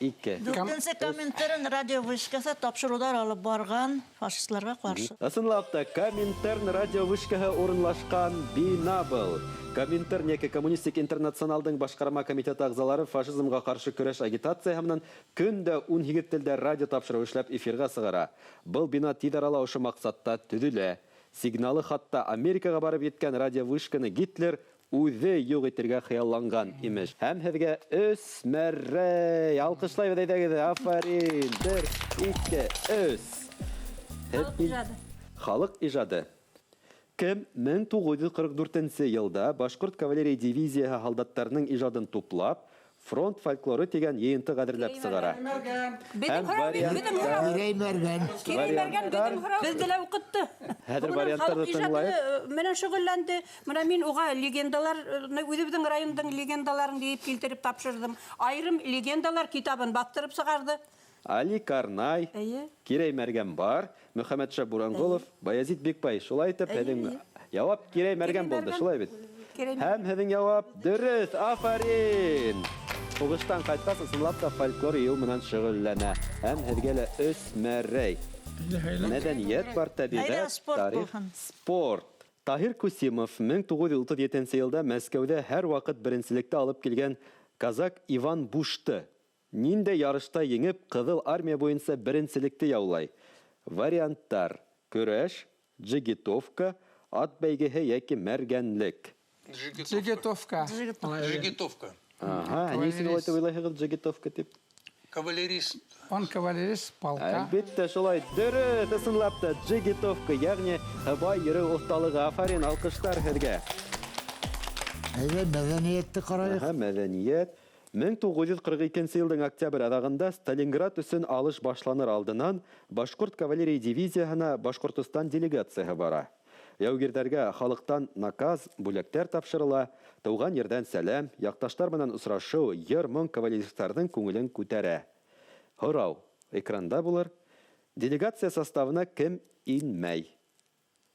ике. Дүртенсе Коминтерн радиовышкаһы тапшырыуҙар алып барған фашистларға ҡаршы. Ысынлап та, Коминтерн радиовышкаһы урынлашҡан бина был. Коминтерн йәки Коммунистик интернационалдың башҡарма комитеты ағзалары фашизмға ҡаршы көрәш агитацияһы менән көн дә 18 телдә радио тапшырыу эшләп эфирға сығара. Был бина тиҙ арала ошо маҡсатта төҙөлә. Сигналы хатта Америкаға барып еткән радиовышканы Гитлер үҙе юҡ итергә хыялланған имеш. Һәм һеҙгә өс мәрәй. Алҡышлайбыҙ, әйҙәгеҙ, афарин. Бер, ике, өс. Халыҡ ижады. Халыҡ ижады. Кем 1944 йылда Башҡорт кавалерия дивизияһы һалдаттарының ижадын туплап, фронт фольклоры тигән йыйынтыҡ әҙерләп сығара? Беҙҙең һорау бит, беҙҙең һорау. Кирәй Мәргән. Кирәй Мәргән беҙҙең һорау. Беҙҙе лә уҡытты. Хәҙер варианттарҙы тыңлайыҡ. Менән шөғөлләнде. Бына мин уға легендалар, үҙебеҙҙең райондың легендаларын йыйып килтереп тапшырҙым. Айырым легендалар китабын баҫтырып сығарҙы. Али Карнай, Кирәй Мәргән бар, Мөхәммәтша Буранғолов, Баязит Бикбай. Шулай итеп, һеҙҙең яуап Кирәй Мәргән булды, шулай бит? Һәм һеҙҙең яуап дөрөҫ, афарин! Һуғыштан ҡайтҡас, ысынлап та фольклор йыйыу менән шөғөлләнә. Һәм һеҙгә лә өс мәрәй. Мәҙәниәт бар, тәбиғәт, тарих, спорт. Таһир Кусимов 1937 йылда Мәскәүҙә һәр ваҡыт беренселекте алып килгән казак Иван Бушты ниндәй ярышта еңеп Ҡыҙыл Армия буйынса беренселекте яулай? Варианттар: көрәш, джигитовка, ат бәйгеһе йәки мәргәнлек. Джигитовка. Джигитовка. Ага, ни өсөн улай итеп уйлайһығыҙ джигитовка тип? Кавалерист. Он кавалерист полка. Әлбиттә, шулай. Дөрөҫ, ысынлап та джигитовка, йәғни һыбай йөрөү оҫталығы. Афарин, алҡыштар һеҙгә. Әйҙә, мәҙәниәтте ҡарайыҡ. Аһа, мәҙәниәт. 1942 йылдың октябрь аҙағында Сталинград өсөн алыш башланыр алдынан Башҡорт кавалерия дивизияһына Башҡортостан делегацияһы бара. Яугирҙәргә халыҡтан наказ, бүләктәр тапшырыла, тыуған ерҙән сәләм, яҡташтар менән осрашыу, йыр-моң кавалеристарҙың күңелен күтәрә. Һорау экранда булыр. Делегация составына кем инмәй?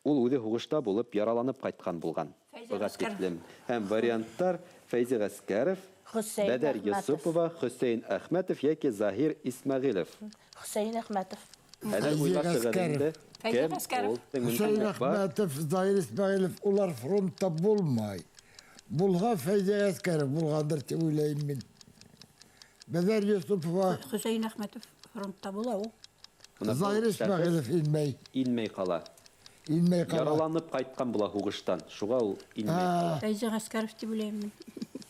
Ул үҙе һуғышта булып яраланып ҡайтҡан булған. Быға тиклем. Һәм варианттар Фәйзи Ғәскәров, Хөсәйен Бәдәр Әхмәтов. Йосопова, Хөсәйен Әхмәтов йәки Заһир Исмәғилов. Хөсәйен Әхмәтов. Әле Фәйзи уйлап сығыҙ Ғәскәров. инде. Фәйзи Кем Ғәскәров. ул? Хөсәйен Мөмкинлек бар. Әхмәтов, Заһир Исмәғилов, улар фронтта булмай. Булһа Фәйзи Ғәскәров булғандыр тип уйлайым мин. Бәҙәр Йосопова, Хөсәйен Әхмәтов фронтта була ул. Бына был Заһир шәхес Исмәғилов инмәй. Инмәй ҡала. Инмәй ҡала. Яраланып ҡайтҡан була һуғыштан. Шуға ул инмәй ҡала. Фәйзи Ғәскәров тип уйлайым мин.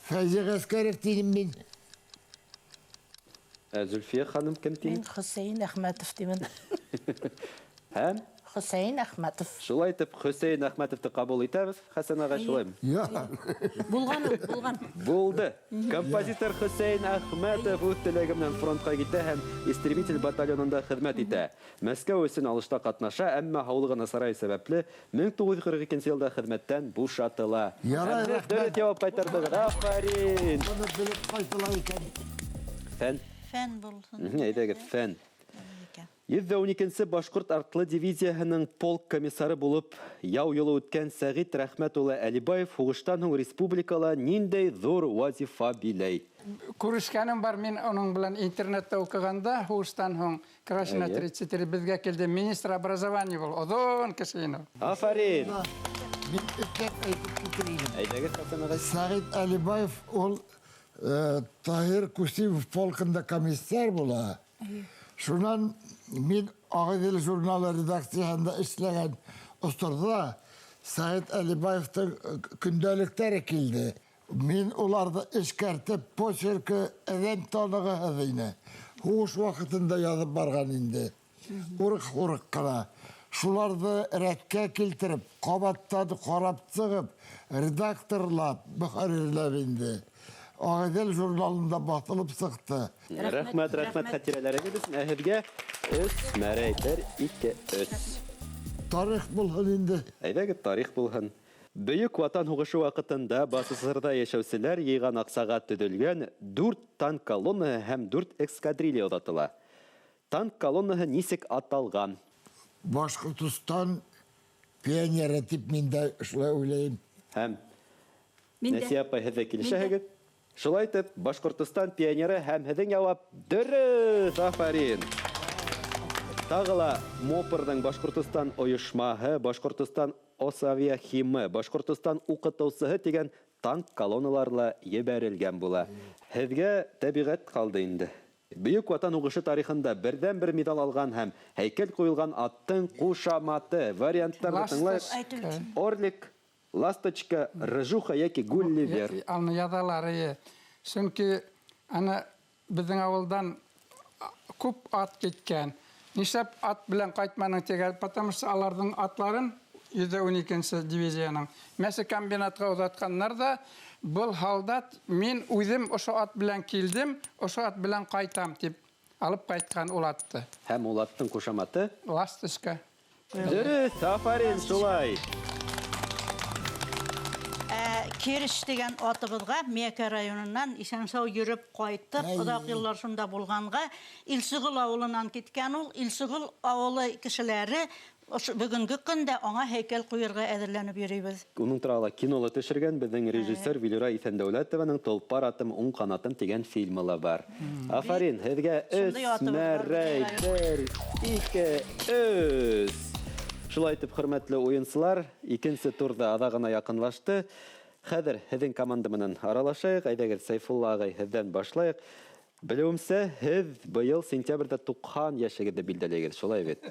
Фәйзи Ғәскәров тинем мин. Ә Зөлфиә ханым кем тине? Мин Хөсәйен Әхмәтов тимен. Һәм Хөсәйен Әхмәтов. Шулай итеп Хөсәйен Әхмәтовты ҡабул итәбеҙ. Хәсән ағай, шулаймы? Я. Булған ул, булған. Булды. Композитор Хөсәйен Әхмәтов үҙ теләге менән фронтҡа китә һәм истребитель батальонында хеҙмәт итә. Мәскәү өсөн алышта ҡатнаша, әммә һаулығы насарай сәбәпле 1942 йылда хеҙмәттән бушатыла. Ярай, Һәм беҙ рәхмәт. Дөрөҫ яуап ҡайтарҙығыҙ. Афарин! Быны белеп ҡайтыла икән. Фән. Фән булһын. Әйҙәгеҙ, фән. 112-нсе башҡорт артлы дивизияһының полк комиссары булып яу юлы үткән Сәғит Рәхмәт улы Әлибаев һуғыштан һуң республикала ниндәй ҙур вазифа биләй? Күрешкәнем бар мин уның белән интернетта уҡығанда, һуғыштан һуң Красина 33 беҙгә килде, министр образования был, оҙон кеше ине ул. Афарин! Мин өҫтәп әйтеп китер инем. Әйҙәгеҙ, Хәсән ағай. Сәғит Әлибаев ул Таһир Кусимов полкында комиссар була. Шунан мин Ағиҙел журналы редакцияһында эшләгән осорҙа Сәғит Әлибаевтың көндәлектәре килде. Мин уларҙы эшкәртеп, почеркы әҙәм танығыһыҙ ине. Һуғыш ваҡытында яҙып барған инде. Урыҡ-урыҡ ҡына. Шуларҙы рәткә килтереп, ҡабаттан ҡарап сығып, редакторлап, мөхәррирләп инде. Ағиҙел журналында баҫылып сыҡты. Рәхмәт, рәхмәт хәтирәләрегеҙ өсөн. Ә һеҙгә өс мәрәй, бер, ике, өс. Тарих булһын инде. Әйҙәгеҙ, тарих булһын. Бөйөк Ватан һуғышы ваҡытында БАССР-ҙа йәшәүселәр йыйған аҡсаға төҙөлгән 4 танк колоннаһы һәм 4 эскадрилья оҙатыла. Танк колоннаһы нисек аталған? Башҡортостан пионеры тип мин дә шулай уйлайым. Һәм Мин дә. Нәсиә апай, һеҙ ҙә килешәһегеҙ? Шулай итеп, Башҡортостан пионеры һәм һеҙҙең яуап дөрөҫ, афарин! Тағы ла МОПРҙың Башҡортостан ойошмаһы, Башҡортостан Осавиахимы, Башҡортостан уҡытыусыһы тигән танк колонналары ла ебәрелгән була. Һеҙгә тәбиғәт ҡалды инде. Бөйөк Ватан һуғышы тарихында берҙән-бер миҙал алған һәм һәйкәл ҡуйылған аттың ҡушаматы. Варианттарҙы тыңлайыҡ. Орлик, Ласточка, Рыжуха йәки Гулливер. Аны яҙалар, эйе. Сөнки аны беҙҙең ауылдан күп ат киткән. Нишләп ат белән ҡайтманың тигән, потому что аларҙың атларын 112-нсе дивизияның мәсе комбинатҡа оҙатҡаннар ҙа, был һалдат, мин үҙем ошо ат белән килдем, ошо ат белән ҡайтам тип алып ҡайтҡан ул атты. Һәм ул аттың ҡушаматы? Ласточка. Дөрөҫ, афарин, шулай. Кереш тигән атыбыҙға Миәкә районынан иҫән-һау йөрөп ҡайтып, оҙаҡ йыллар шунда булғанға, Илсығол ауылынан киткән ул. Илсығол ауылы кешеләре ошо бөгөнгө көндә аңа һәйкәл ҡуйырға әҙерләнеп йөрөйбөҙ. Уның турала кинола төшөргән беҙҙең режиссер Вилюра Иҫәндәүләтованың Толпар атым, уң ҡанатым тигән фильмы ла бар. Афарин, һеҙгә өс Шундай атыбыҙ бар, мәрәй, беҙҙең бер, ике, өс. Шулай итеп, хөрмәтле уйынсылар, икенсе турҙа аҙағына яҡынлашты. Хәҙер һеҙҙең команда менән аралашайыҡ. Әйҙәгеҙ, Сәйфулла ағай, һеҙҙән башлайыҡ. Белеүемсә, һеҙ быйыл сентябрҙә 90 йәшегеҙҙе билдәләйһегеҙ, шулай бит?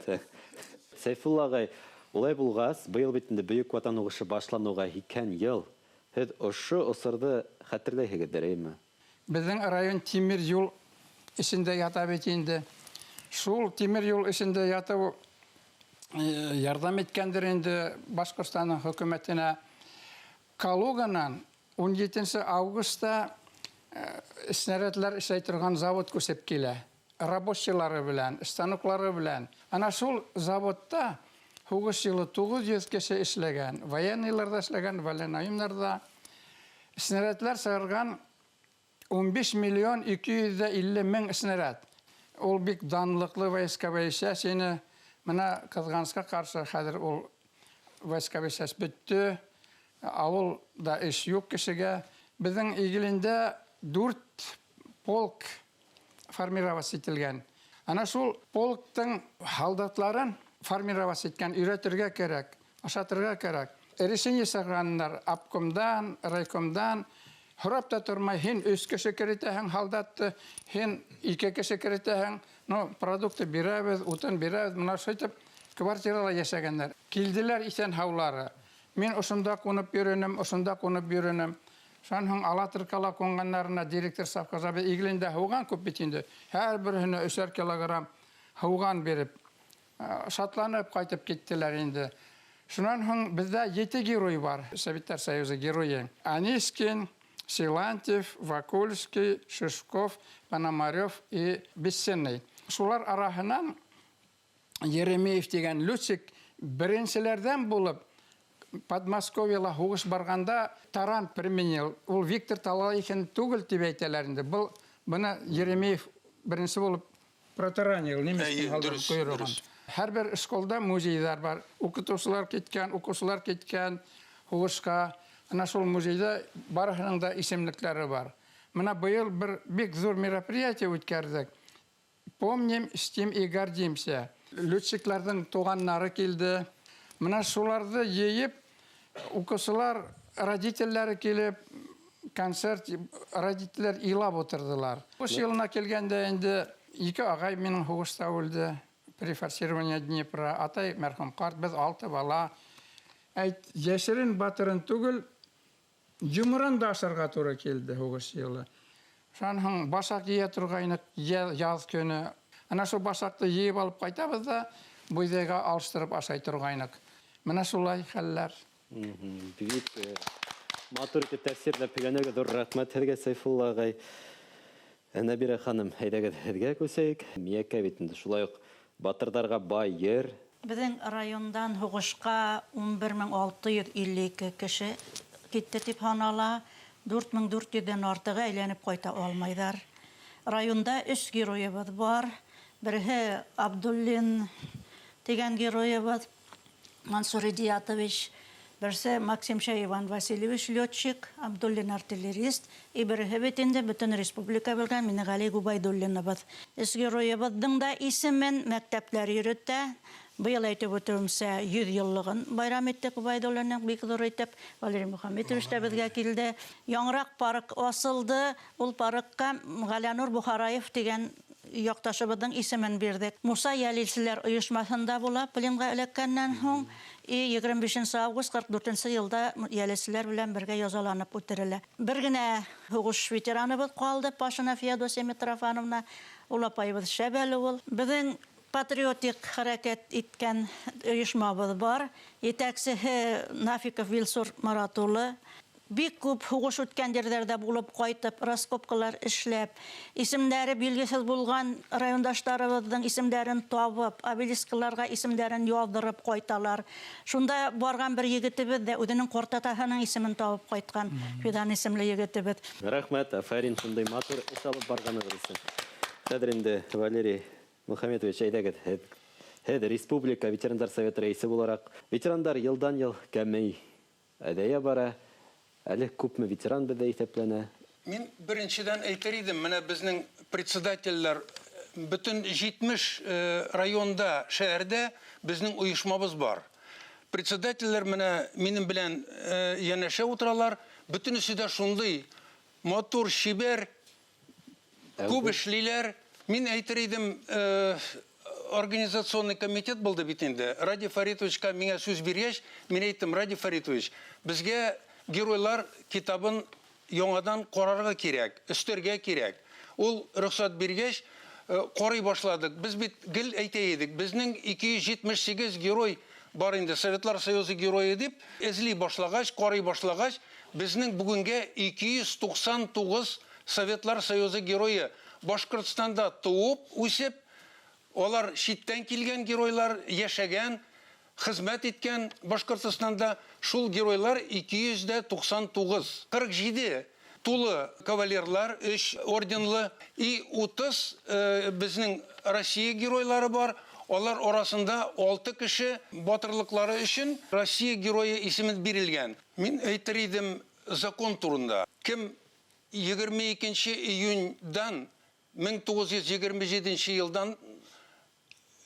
Сәйфулла ағай, улай булғас, быйыл бит инде Бөйөк Ватан һуғышы башланыуға 80 йыл. Һеҙ ошо осорҙо хәтерләйһегеҙҙер, әйме? Беҙҙең район тимер юл эсендә ята бит инде. Шул тимер юл эсендә ятыу ярҙам иткәндер инде Башҡортостандың хөкүмәтенә. Калуганан 17 августта снарядлар эшләй торған завод күсеп килә. Рабочилары белән, станоклары белән. Ана шул заводта Һуғыш йылы 900 кеше эшләгән, военныйлар ҙа эшләгән, военноемнар ҙа. Снарядлар сығарған 15 миллион 250 мең снаряд. Ул бик данлыҡлы войсковая часть ине. Мына ҡыҙғанысҡа ҡаршы хәҙер ул войсковая часть бөттө. Ауылда эш юҡ кешегә. Беҙҙең Иглиндә 4 полк формироваться ителгән. Ана шул полктың һалдатларын формироваться иткән, өйрәтергә кәрәк, ашатырға кәрәк. Решение сығарғандар обкомдан, райкомдан, һорап та тормай, һин 3 кеше керетәһең һалдатты, һин 2 кеше керетәһең, ну, продукты бирәбеҙ, утын бирәбеҙ, мына шулай итеп квартирала йәшәгәндәр. Килделәр иҫән һаулары. Мин ошонда ҡунып йөрөнөм, ошонда ҡунып йөрөнөм. Шунан һуң Алатыркала ҡунғандарына директор совхоза Иглиндә һыуған күп бит инде. Һәр береһенә 3 килограмм һыуған биреп, шатланып ҡайтып киттеләр инде. Шунан һуң беҙҙә 7 герой бар, Советтар Союзы геройы. Анискин, Силантьев, Вакульский, Шишков, Пономарев и Бессенный. Шулар араһынан Еремеев тигән летчик беренселәрҙән булып Подмосковьяла һуғыш барғанда таран применил. Ул Виктор Талалайкин түгел тип әйтәләр инде. Был бына Еремеев беренсе булып протаранил, немецтың һалдырып ҡойроғон. Һәр бер школда музейҙар бар. Уҡытыусылар киткән, уҡыусылар киткән һуғышҡа. Ана шул музейҙа барыһының да исемлектәре бар. Мына быйыл бер бик ҙур мероприятие үткәрҙек. Помним, чтим и гордимся. Летчикларҙың туғаннары килде. Мына шуларҙы йыйып, уҡыусылар, родительдәре килеп, концерт, родительдәр илап ултырҙылар. Һуғыш йылына килгәндә инде 2 ағай минең һуғышта үлде. При форсировании Днепра. Атай мәрхүм ҡарт, беҙ 6 бала. Әйт, йәшерен батырын түгел, йомран да ашарға тура килде һуғыш йылы. Шунан һуң башаҡ йыя торғайныҡ яҙ көнө. Ана шул башаҡты йыйып алып ҡайтабыҙ ҙа, бойҙайға алыштырып ашай торғайныҡ. Мына шулай хәлләр. Бик матур итеп тәфсирләп һөйләнегеҙ, ҙур рәхмәт һеҙгә, Сәйфулла ағай. Нәбирә ханым, әйҙәгеҙ һеҙгә күсәйек. Миәкә бит инде шулай уҡ батырҙарға бай ер. Беҙҙең райондан һуғышҡа 11652 кеше китте тип һанала. 4400-дән артығы әйләнеп ҡайта алмайҙар. Районда 3 геройыбыҙ бар. Береһе Абдуллин тигән геройыбыҙ Мансур Идиятович, берсе Максим Иван Васильевич летчик, Абдуллин артиллерист, и береһе бит инде бөтөн республика белгән Минеғәли Губайдуллиныбыҙ. Өс геройыбыҙҙың да исемен мәктәпләр йөрөтә. Быйыл әйтеп үтеүемсә, 100 йыллығын байрам иттек Губайдуллинның бик ҙур итеп. Валерий Мухаметович та беҙгә килде. Яңыраҡ парк асылды. Ул паркка Ғәләнур Бухараев тигән яҡташыбыҙҙың исемен бирҙек. Муса Йәлилселәр ойошмаһында була пленға эләккәннән һуң. И 25 август 44 йылда йәлилселәр белән бергә язаланып үтерелә. Бер генә һуғыш ветераныбыҙ ҡалды, Пашина Феодосия Митрофановна. Ул апайыбыҙ Шәбәле ул. Беҙҙең патриотик хәрәкәт иткән ойошмабыҙ бар. Етәксеһе Нафиков Вилсур Марат улы. Бик күп һуғыш үткән ерҙәрҙә булып ҡайтып, раскопкалар эшләп, исемдәре билгеһеҙ булған райондаштарыбыҙҙың исемдәрен табып, обелискаларға исемдәрен яҙҙырып ҡайталар. Шунда барған бер егетебеҙ ҙә үҙенең ҡартатаһының исемен табып ҡайтҡан, Фидан исемле егетебеҙ. Рәхмәт, афәрин, шундай матур эш алып барғанығыҙ өсөн. Хәҙер инде Валерий Мухаметович, әйҙәгеҙ, һеҙ Республика ветерандар советы рәйесе булараҡ, ветерандар йылдан-йыл кәмей әҙәйә бара. Әле күпме ветеран беҙҙә иҫәпләнә? Мин беренсенән әйтер идем, менә безнең председательләр бөтен 70 районда, шәһәрдә безнең оешмабыз бар. Председательләр менә минем белән янәшә утыралар, бөтенесе дә шундый матур, шибәр, күп эшлиләр. Мин әйтер идем, организационный комитет булды бит инде. Радий Фаритовичка миңа сүз биргәч, мин әйттем, Радий Фаритович, безгә геройлар китабын яңадан карарга кирәк, өстәргә кирәк. Ул рөхсәт биргәч, карый башладык. Без бит гел әйтә идек, безнең 278 герой бар инде, Советлар Союзы герое дип эзли башлагач, карый башлагач, безнең бүгенгә 299 Советлар Союзы герое Башкортстанда туып, үсеп, алар читтән килгән геройлар яшәгән, Хезмәт иткән Башкортостанда шул геройлар 299. 47 тулы кавалерлар, 3 орденлы и 30 безнең Россия геройлары бар. Алар арасында 6 кеше батырлыклары өчен Россия герое исеме бирелгән. Мин әйтер идем закон турында. Кем 22 июньдан 1927 елдан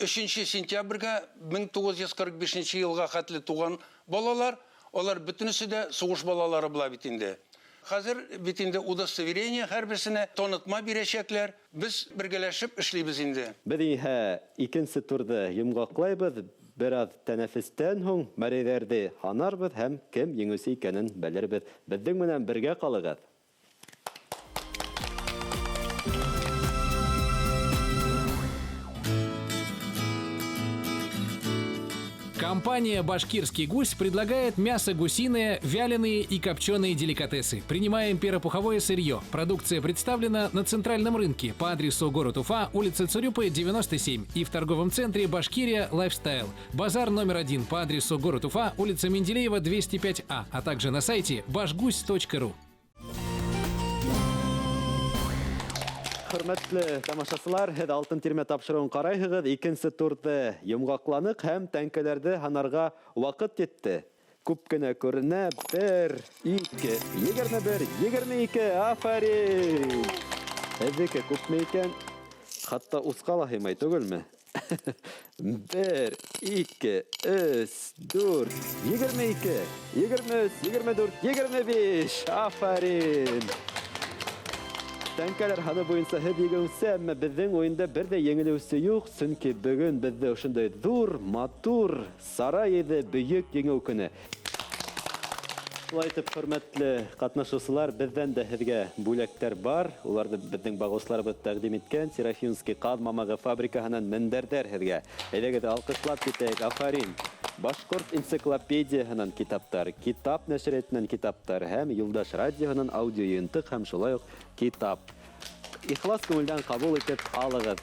3 сентябрьгә 1945 елга хәтле туган балалар, алар бөтенесе дә сугыш балалары була бит инде. Хәзер бит инде удостоверение һәрберсенә танытма бирәчәкләр. Без бергәләшеп эшлибез инде. Без иһә икенче турды йомгаклайбыз. Бераз тәнәфестән һуң мәрәйләрҙе һанарбыҙ һәм кем еңеүсе икәнен белербеҙ. Беҙҙең менән бергә ҡалығыҙ. Компания «Башкирский гусь» предлагает мясо гусиное, вяленые и копченые деликатесы. Принимаем перопуховое сырье. Продукция представлена на центральном рынке по адресу город Уфа, улица Цурюпы, 97 и в торговом центре «Башкирия Лайфстайл». Базар номер 1 по адресу город Уфа, улица Менделеева, 205А, а также на сайте башгусь.ру. Хөрмәтле тамашасылар, һеҙ Алтын тирмә тапшырыуын ҡарайһығыҙ. Икенсе турҙы йомғаҡланыҡ һәм тәңкәләрҙе һанарға ваҡыт етте. Күп кенә күренә. 1, 2, 21, 22. Афарин! Һеҙҙеке күпме икән? Хатта усҡа ла һыймай түгелме? 1, 2, 3, 4, 22, 23, 24, 25. Афарин! Тәңкәләр һаны буйынса һеҙ еңеүсе, әммә беҙҙең уйында бер ҙә еңелеүсе юҡ, сөнки бөгөн беҙҙе ошондай ҙур, матур сарай иҙе Бөйөк Еңеү көнө. Шулай итеп, хөрмәтле ҡатнашыусылар, беҙҙән дә һеҙгә бүләктәр бар. Уларҙы беҙҙең бағыусыларыбыҙ тәҡдим иткән Серафимский ҡаҙ мамығы фабрикаһынан мендәрҙәр һеҙгә. Әйҙәгеҙ, алҡышлап китәйек. Афарин! Башҡорт энциклопедияһынан китаптар, китап нәшриәтенән китаптар һәм Юлдаш радиоһынан аудио йыйынтыҡ һәм шулай уҡ китап. Ихлас күңелдән ҡабул итеп алығыҙ.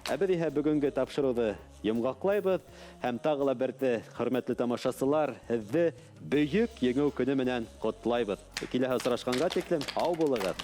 Ә беҙ иһә бөгөнгө тапшырыуҙы йомғаҡлайбыҙ һәм тағы ла берҙе, хөрмәтле тамашасылар, һеҙҙе Бөйөк Еңеү көнө менән ҡотлайбыҙ. Киләһе осрашҡанға тиклем һау булығыҙ.